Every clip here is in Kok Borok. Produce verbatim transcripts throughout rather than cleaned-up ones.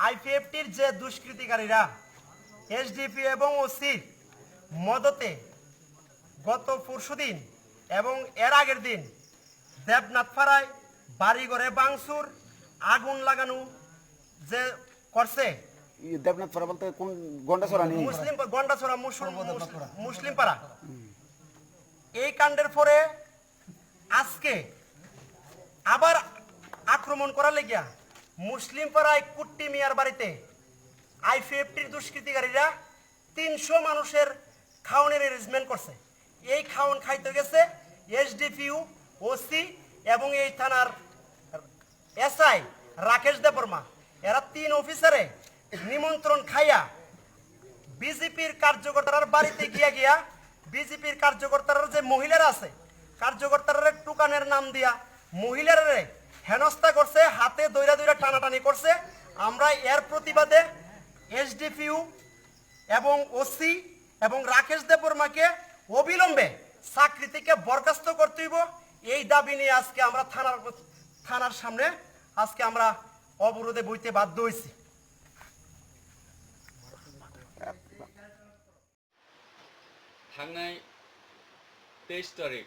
আইপিএফটির যে দুষ্কৃতিকারীরা এসডিপিও এবং ওসির মদতে গত পরশুদিন এবং এর আগের দিন দেবনাথপাড়ায় বাড়িঘরে ভাঙচুর, আগুন লাগানো যে করছে, ই দেবনাথপাড়া বলতে কোন? গন্ডাছড়া নি? মুসলিম গন্ডাছড়া, মুসল-, মুস-, মুসলিম পাড়া। এই কাণ্ডের পরে আজকে আবার আক্রমণ করার লেগিয়া মুসলিম পাড়ায় কুট্টি মিয়ার বাড়িতে আইপিএফটির দুষ্কৃতিকারীরা তিনশো মানুষের খাওয়ানোর অ্যারেঞ্জমেন্ট করছে। এই খাওয়ান খাইতে গেছে এসডিপিও, ওসি এবং এই থানার এসআই রাকেশ দেববর্মা। এরা তিন অফিসারে নিমন্ত্রণ খাইয়া বিজেপির কার্যকর্তার বাড়িতে গিয়া গিয়া বিজেপির কার্যকর্তার যে মহিলারা আছে, কার্যকর্তার টুকানের নাম দিয়া মহিলারে হেনস্থা করছে, হাতে দৈরা দৈরা টানাটানি করছে। আমরা এর প্রতিবাদে এসডিপিও এবং ওসি এবং রাকেশ দেববর্মাকে অবিলম্বে চাকরি থেকে বরখাস্ত করতে হইব। এই দাবি নিয়ে আজকে আমরা থানার, থানার সামনে আজকে আমরা অবরোধে বইতে বাধ্য হয়েছি। Thangnai teis tarik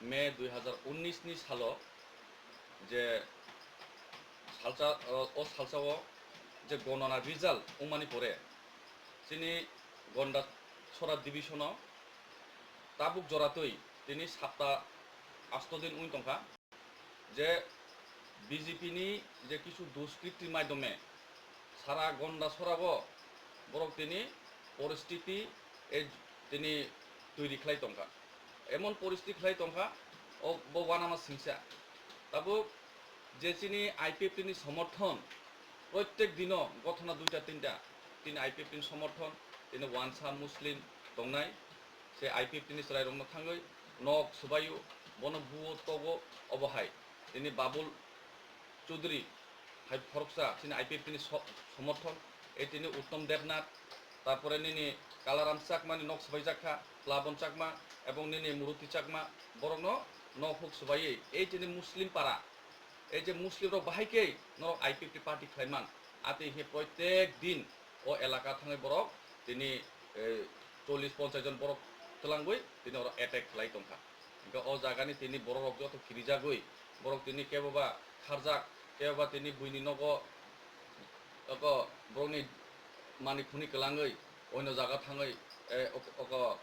May dui hazar unnis ni salo je salsa, o, o salsa o je gonona result wngmani pore chini Gonda Sora division o tabuk joratwi tini sapta asto din wng tongkha. Je B J P ni je kisu duskritti maidome sara Gonda Sora o borok tini poristiti e tini toiri khlai tongkha, emon poristiti khlai tongkha, o bo wanama singsa. Tabuk je chini I P F T ni somorthon, proitek dino gothona duita tinta tini I P F T ni somorthon, tini wansa Muslim tongnai, se I P F T ni chwrairokno thangwi nok swbaio, bono buo togo, obo hai tini Babul Chaudhary hai khoroksa chini I P F T ni so-, somorthon, e tini Uttom Debnath, tarpore nini Kalaram Chakma ni nok swbaijak kha, Plabon Chakma ebong nini Muruti Chakma, borokno nok huk swbaiwi ei tini Muslim para, ei je Muslim rok bahai khe norok I P F T party khlai man, atwi hinkhe proitek din o elaka thangwi borok tini, eh, chollish ponchas jon borok twlangwi tini oro attack khlai tongkha. Hinkhe o jagani tini borok rok joto kirijagwi borok tini keboba kharjak, keboba tini buini nogo oko borokni mani khuni kwlangwi oino jaga thangwi, eh, ok-, oko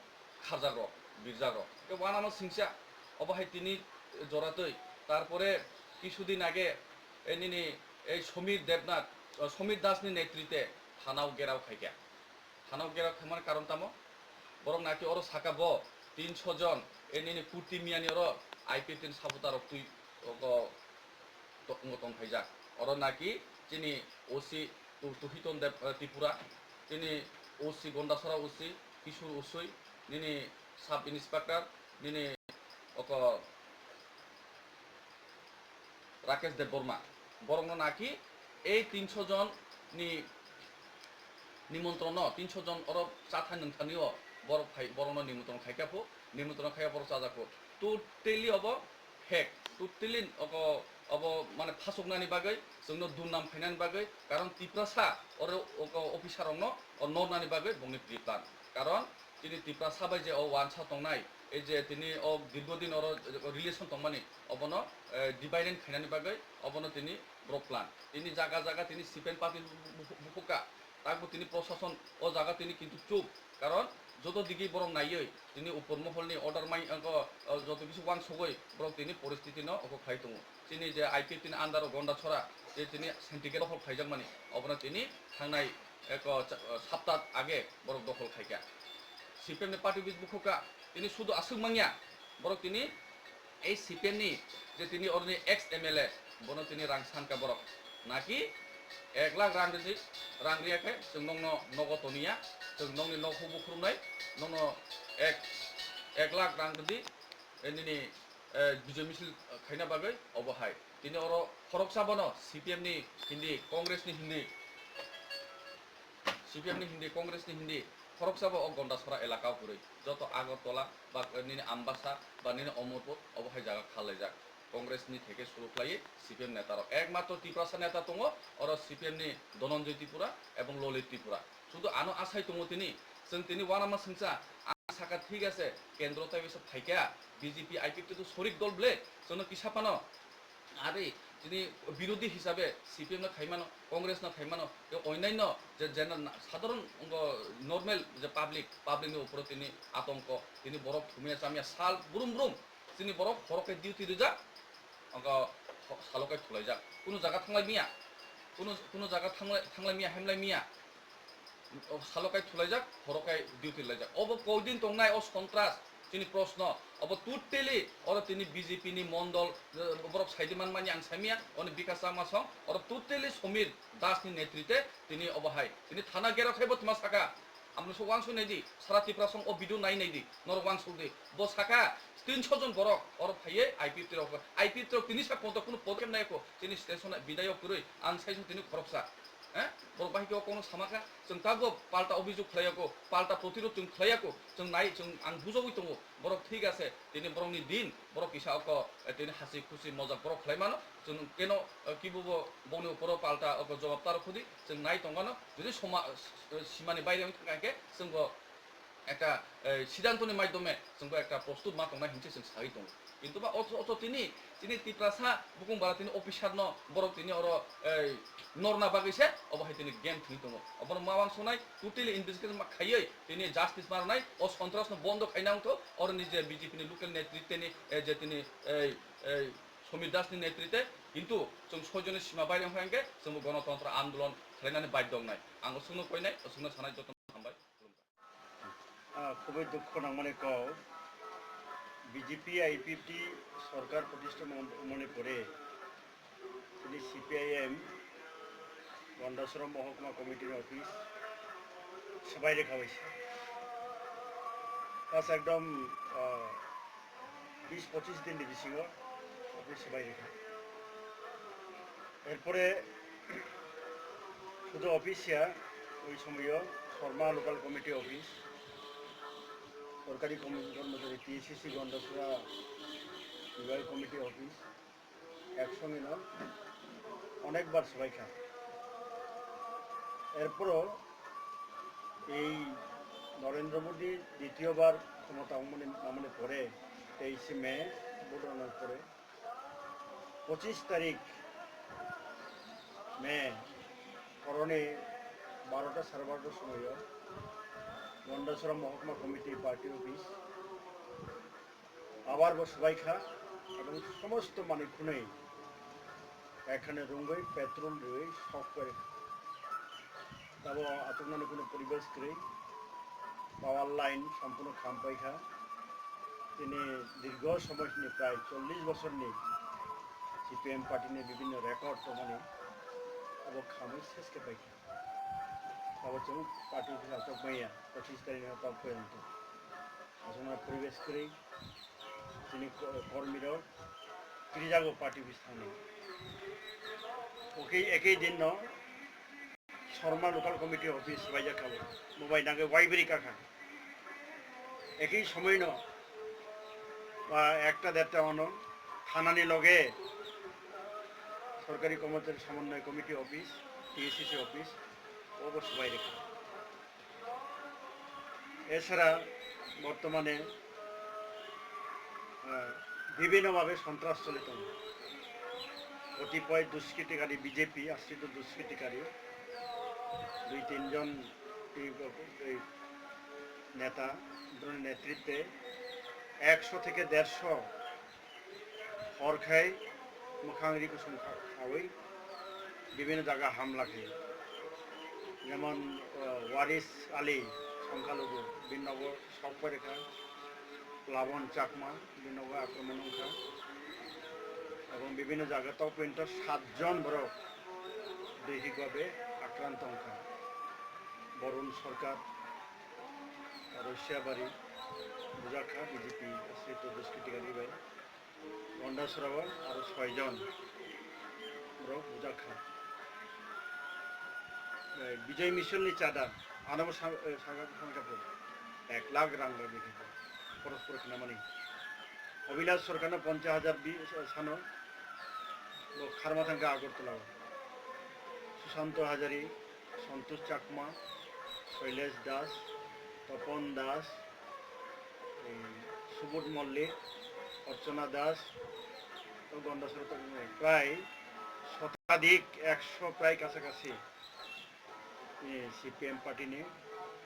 kharjak rok, birjak rok. Khe wanama singsa obo hai tini joratwi. Tarpore kisudin age, eh, nini ei Somir Debnath, eh, Somir Das ni netrite thanao gerao khaikha. Thanao gerao khaimani karon tamo? Borok naki oro saka bo tinso jon, e nini kurti miyani oro I P F T ni supporter rok twi, o, o, to-, wngwi tong phaijak. Oro naki chini O C Tu-, Tuhiton Deb, eh, Tripura, chini O C Gondasora O C, Kishore Usui, nini sub inspector, nini oko Rakesh Debbarma, borokno naki ei tinso jon ni nimontron no, tinso jon oro cha thani nwng thani o borok phai, borokno nimontron khai kha pho, nimontron khai borok chajak pho. Totally obo fake, totally obo, obo mane phasuknani bagwi, chwngno durnam khainani bagwi, karon Tiprasa oro officer rokno nornani bagwi bongni pre-plan. Karon Tini Tiprasa bai je o wansa tongnai, ei je tini o dirgodin oro relation tongmani, obono, eh, dividend khainani bagwi obono tini borok plan. Tini jaga jaga tini C P M party bu-, bu-, bu-, bukhukha, takbo tini prosason o jaga tini kintu chup. Karon joto digi borok naiwi tini upor moholni order mai, o, o, joto kisu wansugwi borok tini poristiti no oko khlai tongo. Chini je I P F T ni under o Gondasora, je tini syndicate dokhol khaijakmani, obono tini thangnai eko cha-, sapta age borok dokhol khaikha. C P M ni party office bukhukha, tini sudu aswk mangya, borok tini ei C P M ni je tini oroni ex M L A, bono tini rang sankha borok. Naki ek lakh rang ridi, rang riya khe chwng nokno nogo toniya, chwng nokni nok hubu khurumnai, nokno ek, ek lakh rang ridi, eh, nini eh, Bijoy misil, eh, khaina bagwi obo hai. Tini oro khoroksa bono C P M ni hindi, Congress ni hindi, C P M ni hindi, Congress ni hindi, khoroksa bo o Gondasora elaka o kwrwi. Joto Agartala ba, eh, nini Ambasa ba nini Omorpur obo hai jaga khal laijak. Congress ni theke suru khlaiwi C P M neta rok. Ekmatro Tiprasa neta tongo, oro C P M ni Dhananjay Tripura ebong Lalit Tripura. Sudu ano asai tongo tini, chwng tini uanama swngcha, ang saka thik ase, kendro tai bisa phaikha, B J P, I P F T to sorik dol ble, chwngno kisa phano, ari tini birodhi hisabe C P M no khaimano, Congress no khaimano, tei onyaino je general na-, sadharon ongo normal je public, public ni uporo tini atongko, tini borok thumya chamya sal brum brum, chini borok horo khe duty rijak, ongo ho-, salo khe thulaijak, kunu jaga thanglai miya, kunu, kunu jaga thanglai, thanglai miya, hemlai miya. O salo kai thulaijak, horo kai duty laijak. Obo koidin tongnai o sontras, chini proshno. Obo totally oro tini B J P ni mondol, eh, borok saidi manmani ang saimia, oni Bikas Chakma song, oro totally Somir Das ni netrite tini obo hai. Tini thana gera khaibo tma saka. Amno so wangsuk naidi, sara Tipra song o video nai naidi, norok wangsuk di. Bo saka, tinso jon borok oro phaiye I P F T rok, I P F T rok tini sa ponto kuno podkhep nai ko, tini station bidayok kwrwi, ang sai tini khoroksa. Eh? Borok bahai khe o kokno sama kha. Chwng tabuk palta obhijog khlai ya kho, palta protirod chwng khlai ya kho. Chwng nai, chwng ang bujogwi tongo. Borok thik ase, tini borokni din, borok kisa oko, eh, tini hasi khusi mojak borok khlai mano. Chwng keno, eh, kibubo bongni uporo palta oko jawab ta rw khudi. Chwng nai tongmano, jodi soma-, eh, simani baire wng thangkha khe chwngbo ekta, eh, siddhantoni maidhyome chwngbo ekta prostut ma tongnai hinse chwng sawi tongo. Kintu ba oto, oto tini, tini Tiprasa bukung bara tini officer no borok tini oro, eh, norna bagwi se obo hai tini game thwngwi tongo. Obono ma wangsuknai totally investigation ma khaiwi tini justice ma rwnai, o sontras no bondo khaina wngthok, oro ni je B J P ni local netrite ni, eh, je tini, eh, eh, Somir Das ni netrite, kintu chwng soi joni sima baire wngkha hwnkhe chwngbo gonotontro andolon khlainani badhyo wngnai. Ang o chwngno koinai, o chwngno sanai joto hambai. Ah, khubui dukho nangmani kok, B J P I P F T sorkar protishta wng-, wngmani pore tini C P I M Gondasora Mohokuma Committee ni office swbai rwkha waisa. Pas ekdom, ah, bis pochis din ni bisingo office swbai rwkha. Erpore শুধু অফিস ইয়া, ওই সময়ও Sharma local committee office, সরকারি কর্ম-, কর্মচারী, T S C C Gondasora Local Committee Office একসঙ্গে নয়, অনেকবার সবাই খায়। এরপরও এই নরেন্দ্র মোদী দ্বিতীয়বার ক্ষমতা আগমনে, আগমনে পরে তেইশে মে ভোট গ্রহণের পরে পঁচিশ তারিখ মে পরনে বারোটা সাড়ে বারোটার সময় গন্ডাছড়া মহকুমা কমিটি পার্টি অফিস আবার বসবাই খা এবং সমস্ত মানুষ খুনেই এখানে রুঙ্গই পেট্রোল রুই শখ করে খা। Tabo atuknani kunu poribesh kwrwi, power line sompurno kham paikha. Tini dirgho somoy sini prai chollish bosorni C P M party ni bibhinno record tongmani abo khamwi ses khe paikha. Abo chwng party office achuk maya, pochis tarikh ni tok porjonto. Aswkno poribesh kwrwi chini ko-, kormirok kirijago party office thangwi. Okei, ekei dinno Sharma Local Committee Office swbaijak kha bo. Bo bai nangkhe waibri kakha. Ekei somoino ba ekta derta ono thanani loge Sorkari Kormochari Somonnoy Committee Office, T S C C Office, obo swbai rikha. এছাড়া বর্তমানে, আহ, বিভিন্নভাবে সন্ত্রাস চলে tongo। কতিপয় দুষ্কৃতিকারী, বিজেপি আশ্রিত দুষ্কৃতিকারী দুই তিনজন এই, এই নেতা নেতৃত্বে একশো থেকে দেড়শো Hor khai mwkhang ri kusum kha-, khaui bibhinno jaga hamla khe. Jemon, uh, Waris Ali Songkhalugu, bini nogo sok pai rwkha, Plabon Chakma, bini nogo akromon wngkha. Ebong bibhinno jaga topinto satjon borok doihik bhabe akranto wngkha. Borun Sarkar, Roishabari, bujakha B J P ashrito duskritikari bai. Gondasora o aro soi jon borok bujak kha. Eh, Bijoy Mission ni chada, ano bo sa-, eh, sangka, sangka po, ek lakh rang rw di khe, khoroch khoro khnamani. Abhilash Sarkarno ponchash hajar bi-, sano bo kharma thangkha Agartala o. Susanto Hajari, Santosh Chakma, Shailesh Das, Topon Das, ei Subodh Mollik, Archana Das, o Gondasora tongmani prai sotadik ekso prai kasakasi. Ni C P M party ni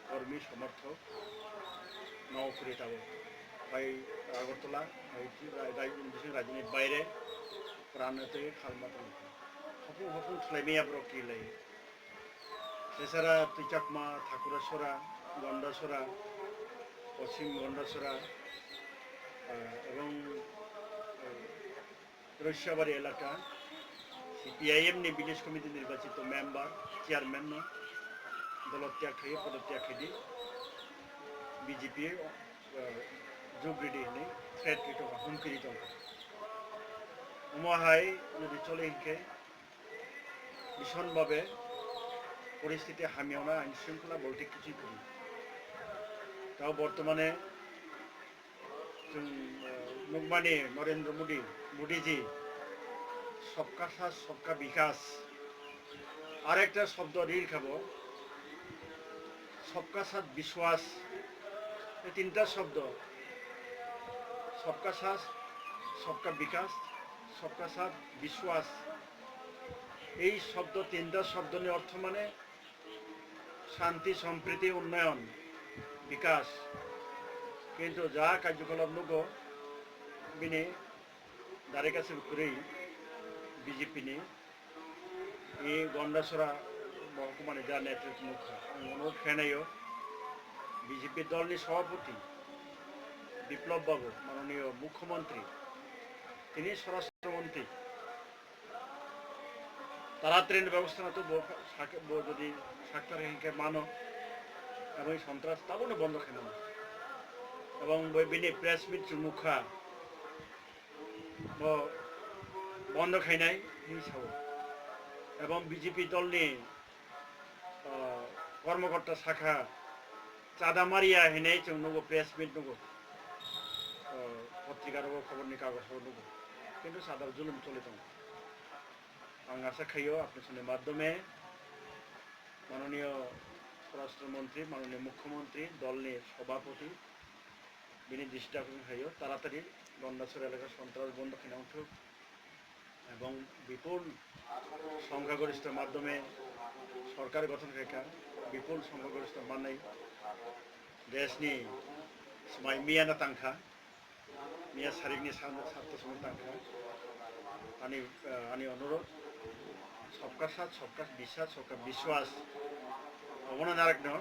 kormi somorthok no kwrwi tabuk. Bai Agartala, bai ti-, rai-, rai-, bising rajini baire pran tei khalma tong. Hopung hopung khlai maya borok kilai. Sesara Twichakma, Thakurasora, Gondasora, Poschim Gondasora, ah, ebong, ah, Roisabari elaka C P I M ni village committee nirbachito member, chairman no dolo tyag khai, podo tyag khai di B J P, eh, jog ridi hinwi threat ri tongkha, humki ri tongkha. Omo hai jodi chole hinkhe bishon babe poristiti hamya wnai, ain shringkhola bolti kiching phuru. Tao bortomane Chwng, eh, nukmani Narendra Modi, Modi ji, sabka saath, sabka vikas. Arekta shobdo rir khabo, sabka saath vishwas. Ei tinta shobdo, sabka saath, sabka vikas, sabka saath vishwas. Ei shobdo, tinta shobdoni ortho mane shanti, sompriti, unnayan, bikas. Kintu ja karjokolap nugo bini dari kaisa kwrwi B J P ni i Gondasora mohokuma ni ja netritw nukha. Ang onurodh khlainaio B J P dolni sabhapoti Biplab Babu, manoniyo mukhyamantri, tini swarashtra mantri, taratari ni bebostha no to bo sak-, bo jodi sakthar hinkhe mano, ebong sontras tabukno bondo khaimano. Ebong bo bini press meet chwng nukha, bo bondo khainai hinwi sao. Ebong B J P dolni, ah, kormokorta sakha, chada mariya hinwi chwng nugo, press meet nugo, ah, potrika rogo, khoborni kagoj rogo nugo. Kintu sadar zulum choli tongo. Ang asa khaio apni soni madhyome manoniyo swarashtra mantri, manoniyo mukhyamantri, dolni sabhapoti, bini dristi akharjon khaio, taratari Gondasora elaka sontras bondo khaina wngthok ebong bipul songkhagoristho madhyome sorkar gothon khaikha, bipul songkhagoristho manwi deshni swmai miyano tangkha. Miya sarikni sa-, sarto samung tangkha. Ani, eh, ani onurodh, sabka saath, sabka biswas, sabka biswas. Obono narakno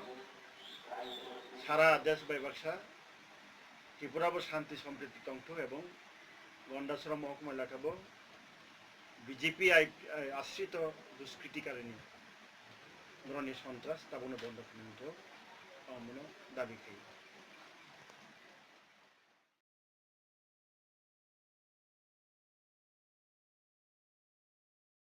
sara desh bai baksa Tripura bo shanti sompriti tongthok ebong Gondasora mohokuma elaka bo B J P ai-, ai-, ashrito duskritikaroni boroni sontras tabukno bondo khainani to, omono dabi khaio.